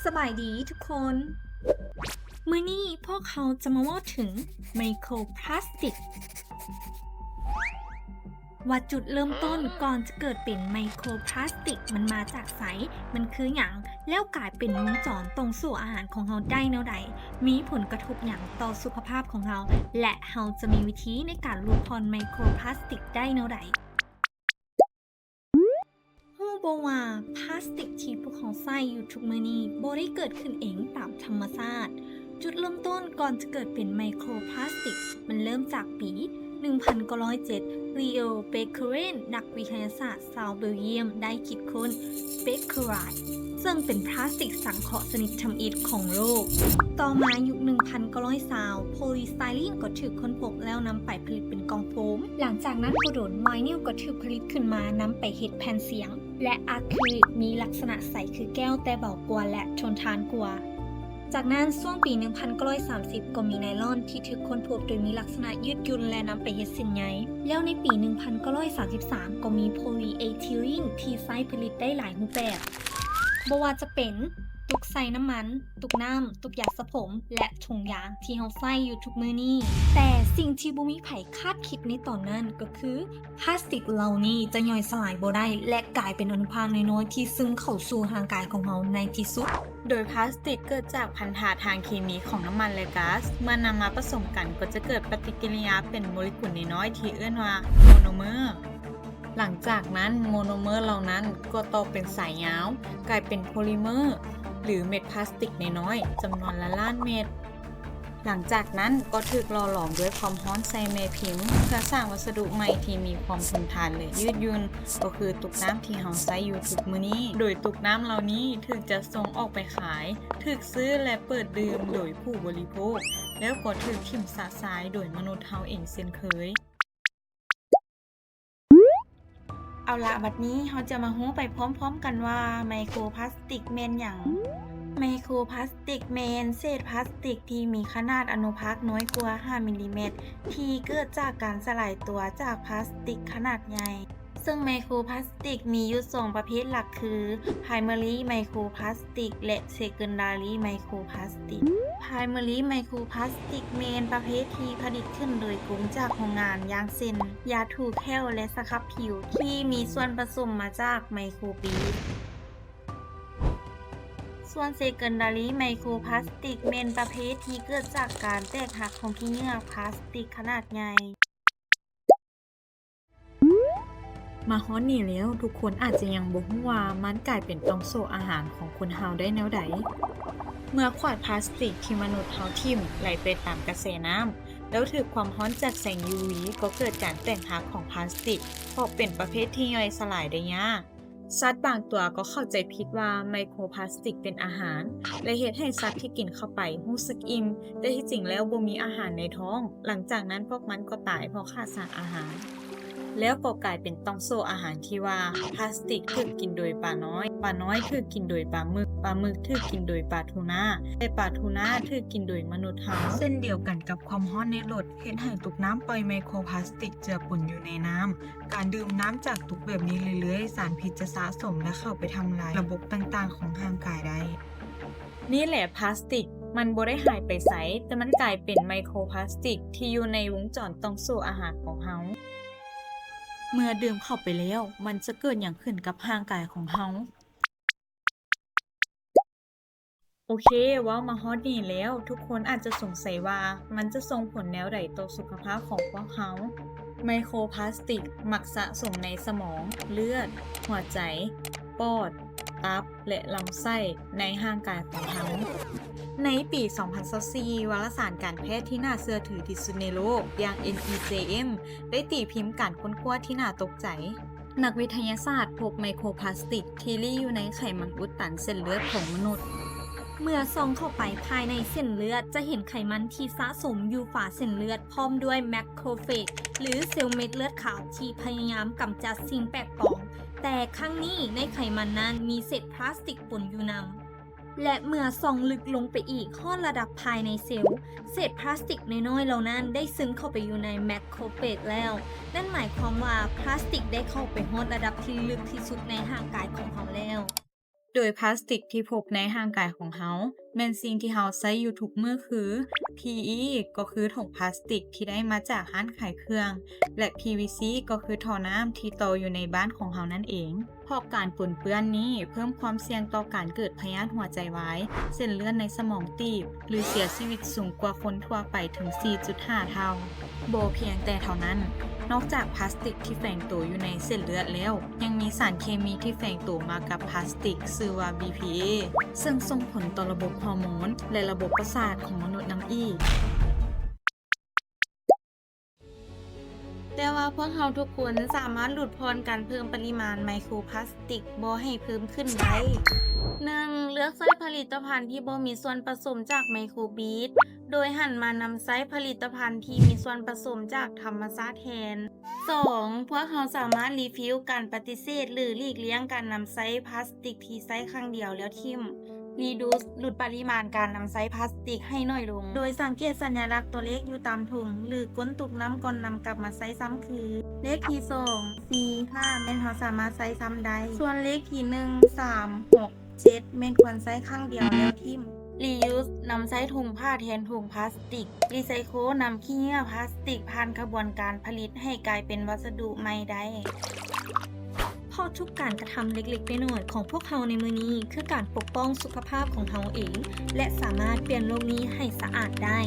ສະບາຍດີທຸກຄົນ ມື້ນີ້ພວກເຮົາຈະມາເວົ້າເຖິງໄມໂຄຣພລາສຕິກ ວ່າຈຸດເລີ່ມຕົ້ນກ່ອນຈະເກີດເປັນໄມໂຄຣພລາສຕິກມັນມາຈາກໃສ, ມັນຄືຫຍັງ, ແລ້ວກາຍເປັນວົງຈອນຕ່ອງໂສ້ອາຫານຂອງເຮົາໄດ້ແນວໃດ, ມີຜົນກະທົບຫຍັງຕໍ່ສຸຂະພາບຂອງເຮົາ ແລະ ເຮົາຈະມີວິທີໃນການຫຼຸດຜ່ອນໄມໂຄຣພລາສຕິກໄດ້ແນວໃດ. ຮູ້ບໍ່ວ່າພລາສຕິກທີ່ພວກເຮົາໃຊ້ຢູ່ທຸກມື້ນີ້ບໍ່ໄດ້ເກີດຂຶ້ນເອງຕາມທຳມະຊາດ. ຈຸດເລີ່ມຕົ້ນກ່ອນຈະເກີດເປັນໄມໂຄຣພລາສຕິກ ມັນເລີ່ມຈາກປີໜຶ່ງພັນເກົ້າຮ້ອຍເຈັດ Leo Becquerel ນັກວິທະຍາສາດຊາວເບລຢ້ຽມໄດ້ຄິດຄົ້ນ Becquerite ເຊິ່ງເປັນພລາສຕິກສັງເຄາະຊະນິດທຳອິດຂອງໂລກ. ຕໍ່ມາຍຸກໜຶ່ງພັນເກົ້າຮ້ອຍຊາວ ໂພລີສະໄຕລີນກໍຖືກຄົ້ນພົບແລ້ວນຳໄປຜະລິດເປັນກ່ອງໂຟມ. ຫຼັງຈາກນັ້ນບໍ່ດົນ ໄວນິວກໍຖືກຜະລິດຂຶ້ນມານຳໄປເຮັດແຜ່ນສຽງ ແລະ ອາຄຣິລິກມີລັກສະນະໃສຄືແກ້ວແຕ່ເບົາກວ່າ ແລະ ທົນທານກວ່າ. ຈາກນັ້ນຊ່ວງປີໜຶ່ງພັນເກົ້າຮ້ອຍສາມສິບ ກໍມີໄນລອນທີ່ຖືກຄົ້ນພົບໂດຍມີລັກສະນະຍືດຫຍຸ່ນ ແລະ ນຳໄປເຮັດເສັ້ນໃຍ. ແລ້ວໃນປີໜຶ່ງພັນເກົ້າຮ້ອຍສາມສິບສາມ ກໍມີໂພລີເອທິລີນທີ່ໃຊ້ຜະລິດໄດ້ຫຼາຍຮູບແບບ ບໍ່ວ່າຈະເປັນຕຸກໃສ່ນ້ຳມັນ, ຕຸກນ້ຳ, ຕຸກຢາສະຜົມ ແລະ ຖົງຢາງທີ່ເຮົາໃຊ້ຢູ່ທຸກມື້ນີ້. ແຕ່ສິ່ງທີ່ບໍ່ມີໃຜຄາດຄິດໃນຕອນນັ້ນກໍຄື ພລາສຕິກເຫຼົ່ານີ້ຈະຍ່ອຍສະຫຼາຍບໍ່ໄດ້ ແລະ ກາຍເປັນອະນຸພາກນ້ອຍໆທີ່ຊຶມເຂົ້າສູ່ຮ່າງກາຍຂອງເຮົາໃນທີ່ສຸດ. ໂດຍພລາສຕິກເກີດຈາກພັນທະທາງເຄມີຂອງນ້ຳມັນ ແລະ ກາສ ເມື່ອນຳມາປະສົມກັນກໍຈະເກີດປະຕິກິລິຍາເປັນໂມເລກຸນນ້ອຍໆທີ່ເອີ້ນວ່າໂມໂນເມີ. ຫຼັງຈາກນັ້ນໂມໂນເມີເຫຼົ່ານັ້ນກໍຕໍ່ເປັນສາຍຍາວ ກາຍເປັນໂພລິເມີ ຫຼື ເມັດພລາສຕິກນ້ອຍໆ ຈຳນວນລ້ານໆເມັດ. ຫຼັງຈາກນັ້ນກໍຖືກຫຼໍ່ຫຼອມດ້ວຍຄວາມຮ້ອນໃສ່ແມ່ພິມ ເພື່ອສ້າງວັດສະດຸໃໝ່ທີ່ມີຄວາມທົນທານ ແລະ ຍືດຫຍຸ່ນ ກໍຄືຕຸກນ້ຳທີ່ເຮົາໃຊ້ຢູ່ທຸກມື້ນີ້. ໂດຍຕຸກນ້ຳເຫຼົ່ານີ້ຖືກຈັດສົ່ງອອກໄປຂາຍ, ຖືກຊື້ ແລະ ເປີດດື່ມໂດຍຜູ້ບໍລິໂພກ, ແລ້ວກໍຖືກຖິ້ມຊະຊາຍໂດຍມະນຸດເຮົາເອງເຊັ່ນເຄີຍ. ເອົາລະ ບັດນີ້ເຮົາຈະມາຮູ້ໄປພ້ອມໆກັນວ່າໄມໂຄຣພລາສຕິກແມ່ນຫຍັງ? ໄມໂຄຣພລາສຕິກແມ່ນເສດພລາສຕິກທີ່ມີຂະໜາດອະນຸພາກນ້ອຍກວ່າຫ້າມິລລີແມັດ ທີ່ເກີດຈາກການສະຫຼາຍຕົວຈາກພລາສຕິກຂະໜາດໃຫຍ່. ເຊິ່ງໄມໂຄຣພລາສຕິກມີຢູ່ສອງປະເພດຫຼັກຄື ໄພຣາຍເມີຣີໄມໂຄຣພລາສຕິກ ແລະ ເຊເກີນດາຣີໄມໂຄຣພລາສຕິກ. ໄພຣາຍເມີຣີໄມໂຄຣພລາສຕິກແມ່ນປະເພດທີ່ຜະລິດຂຶ້ນໂດຍກົງຈາກໂຮງງານ ຢ່າງເຊັ່ນ ຢາຖູແຂ້ວ ແລະ ສະຄັບຜິວ ທີ່ມີສ່ວນປະສົມມາຈາກໄມໂຄຣປີນ. ສ່ວນເຊເກີນດາຣີໄມໂຄຣພລາສຕິກແມ່ນປະເພດທີ່ເກີດຈາກການແຕກຫັກຂອງຂີ້ເຫຍື້ອພລາສຕິກຂະໜາດໃຫຍ່. ມາຮອດນີ້ແລ້ວ ທຸກຄົນອາດຈະຍັງບໍ່ຮູ້ວ່າມັນກາຍເປັນຕ່ອງໂສ້ອາຫານຂອງຄົນເຮົາໄດ້ແນວໃດ. ເມື່ອຂວດພລາສຕິກທີ່ມະນຸດເຮົາຖິ້ມໄຫຼໄປຕາມກະແສນ້ຳ ແລ້ວຖືກຄວາມຮ້ອນຈາກແສງຢູວີ ກໍເກີດການແຕກຫັກຂອງພລາສຕິກ ເພາະເປັນປະເພດທີ່ຍ່ອຍສະຫຼາຍໄດ້ຍາກ. ສັດບາງຕົວກໍເຂົ້າໃຈຜິດວ່າໄມໂຄຣພລາສຕິກເປັນອາຫານ ແລະ ເຮັດໃຫ້ສັດທີ່ກິນເຂົ້າໄປຮູ້ສຶກອີ່ມ, ແຕ່ທີ່ຈິງແລ້ວບໍ່ມີອາຫານໃນທ້ອງ. ຫຼັງຈາກນັ້ນພວກມັນກໍຕາຍເພາະຂາດສານອາຫານ. ແລ້ວກໍກາຍເປັນຕ່ອງໂສ້ອາຫານທີ່ວ່າ ພລາສຕິກຖືກກິນໂດຍປານ້ອຍ, ປານ້ອຍຖືກກິນໂດຍປາໝຶກ, ປາໝຶກຖືກກິນໂດຍປາທູນາ ແລະ ປາທູນາຖືກກິນໂດຍມະນຸດເຮົາ. ເຊັ່ນດຽວກັນກັບຄວາມຮ້ອນໃນລົດ ເຮັດໃຫ້ຕຸກນ້ຳປ່ອຍໄມໂຄຣພລາສຕິກເຈືອປົນຢູ່ໃນນ້ຳ. ການດື່ມນ້ຳຈາກຕຸກແບບນີ້ເລື້ອຍໆ ສານພິດຈະສະສົມ ແລະ ເຂົ້າໄປທຳລາຍລະບົບຕ່າງໆຂອງຮ່າງກາຍໄດ້. ນີ້ແຫຼະພລາສຕິກ, ມັນບໍ່ໄດ້ຫາຍໄປໃສ, ແຕ່ມັນກາຍເປັນໄມໂຄຣພລາສຕິກທີ່ຢູ່ໃນວົງຈອນຕ່ອງໂສ້ອາຫານຂອງເຮົາ. ເມື່ອດື່ມເຂົ້າໄປແລ້ວ, ມັນຈະເກີດຫຍັງຂຶ້ນກັບຮ່າງກາຍຂອງເຮົາ? ໂອເຄ, ເວົ້າມາຮອດນີ້ແລ້ວ, ທຸກຄົນອາດຈະສົງໄສວ່າມັນຈະສົ່ງຜົນແນວໃດຕໍ່ສຸຂະພາບຂອງພວກເຮົາ. ໄມໂຄຣພລາສຕິກມັກສະສົມໃນສະໝອງ, ເລືອດ, ຫົວໃຈ, ປອດ, ຕັບ ແລະ ລຳໄສ້ໃນຮ່າງກາຍຂອງເຮົາ. ໃນປີສອງພັນຊາວສີ່ ວາລະສານການແພດທີ່ໜ້າເຊື່ອຖືທີ່ສຸດໃນໂລກ ຢ່າງ ເອັນ ອີ ເຈ ເອັມ ໄດ້ຕີພິມການຄົ້ນຄວ້າທີ່ໜ້າຕົກໃຈ. ນັກວິທະຍາສາດພົບໄມໂຄຣພລາສຕິກທີ່ລີ້ຢູ່ໃນໄຂມັນອຸດຕັນເສັ້ນເລືອດຂອງມະນຸດ. ເມື່ອສ່ອງເຂົ້າໄປພາຍໃນເສັ້ນເລືອດ ຈະເຫັນໄຂມັນທີ່ສະສົມຢູ່ຝາເສັ້ນເລືອດ ພ້ອມດ້ວຍແມັກໂຄຣເຟຈ ຫຼື ເຊວເມັດເລືອດຂາວທີ່ພະຍາຍາມກຳຈັດສິ່ງແປກປອມ, ແຕ່ຄັ້ງນີ້ໃນໄຂມັນນັ້ນມີເສດພລາສຕິກປົນຢູ່ນຳ. ແລະ ເມື່ອສ່ອງເລິກລົງໄປອີກຮອດລະດັບພາຍໃນເຊວ, ເສດພລາສຕິກນ້ອຍໆເຫຼົ່ານັ້ນໄດ້ຊຶມເຂົ້າໄປຢູ່ໃນແມັກໂຄຣເຟຈແລ້ວ. ນັ້ນໝາຍຄວາມວ່າພລາສຕິກໄດ້ເຂົ້າໄປຮອດລະດັບທີ່ເລິກທີ່ສຸດໃນຮ່າງກາຍຂອງເຮົາແລ້ວ. ໂດຍພລາສຕິກທີ່ພົບໃນຮ່າງກາຍຂອງເຮົາ ແມ່ນສິ່ງທີ່ເຮົາໃຊ້ຢູ່ທຸກມື້ຄື PE ກໍຄືຖົງພລາສຕິກທີ່ໄດ້ມາຈາກຮ້ານຂາຍເຄື່ອງ ແລະ PVC ກໍຄືທໍ່ນ້ຳທີ່ຕໍ່ຢູ່ໃນບ້ານຂອງເຮົານັ້ນເອງ. ເພາະການປົນເປື້ອນນີ້ເພີ່ມຄວາມສ່ຽງຕໍ່ການເກີດພະຍາດຫົວໃຈວາຍ, ເສັ້ນເລືອດໃນສະໝອງຕີບ ຫຼື ເສຍຊີວິດສູງກວ່າຄົນທົ່ວໄປເຖິງ ສີ່ຈຸດຫ້າ ເທົ່າ. ບໍ່ພຽງແຕ່ເທົ່ານັ້ນ, ນອກຈາກພລາສຕິກທີ່ແຝງໂຕຢູ່ໃນເສັ້ນເລືອດແລ້ວ, ຍັງມີສານເຄມີທີ່ແຝງໂຕມາກັບພລາສຕິກ ຊື່ວ່າ BPA ເຊິ່ງສົ່ງຜົນຕໍ່ລະບົບຮໍໂມນ ແລະ ລະບົບປະສາດຂອງມະນຸດນຳອີກ. ແຕ່ວ່າພວກເຮົາທຸກຄົນສາມາດຫຼຸດຜ່ອນການເພີ່ມປະລິມານໄມໂຄພລາສຕິກບໍ່ໃຫ້ເພີ່ມຂຶ້ນໄດ້. ໜຶ່ງ, ເລືອກໃຊ້ຜະລິດຕະພັນທີ່ບໍ່ມີສ່ວນປະສົມຈາກໄມໂຄບີດ, ໂດຍຫັນມານຳໃຊ້ຜະລິດຕະພັນທີ່ມີສ່ວນປະສົມຈາກທຳມະຊາດແທນ. ສອງ, ພວກເຮົາສາມາດລີຟິວການປະຕິເສດ ຫຼື ຫຼີກລ່ຽງການນຳໃຊ້ພລາສຕິກທີ່ໃຊ້ຄັ້ງດຽວແລ້ວຖິ້ມ. Reduce ຫຼຸດປະລິມານການນຳໃຊ້ພລາສຕິກໃຫ້ໜ້ອຍລົງ ໂດຍສັງເກດສັນຍະລັກຕົວເລກຢູ່ຕາມຖົງ ຫຼື ກົ້ນຕຸກນ້ຳກ່ອນນຳກັບມາໃຊ້ຊ້ຳຄື ເລກທີສອງ, ສີ່, ຫ້າ ແມ່ນເຮົາສາມາດໃຊ້ຊ້ຳໄດ້, ສ່ວນເລກທີໜຶ່ງ, ສາມ, ຫົກ, ເຈັດ ແມ່ນຄວນໃຊ້ຄັ້ງດຽວແລ້ວຖິ້ມ. Reuse ນຳໃຊ້ຖົງຜ້າແທນຖົງພລາສຕິກ. Recycle ນຳຂີ້ເຫຍື້ອພລາສຕິກຜ່ານຂະບວນການຜະລິດໃຫ້ກາຍເປັນວັດສະດຸໃໝ່ໄດ້. ເພາະທຸກການກະທຳເລັກໆນ້ອຍໆຂອງພວກເຮົາໃນມື້ນີ້ ຄືການປົກປ້ອງສຸຂະພາບຂອງເຮົາເອງ ແລະ ສາມາດປ່ຽນໂລກນີ້ໃຫ້ສະອາດໄດ້.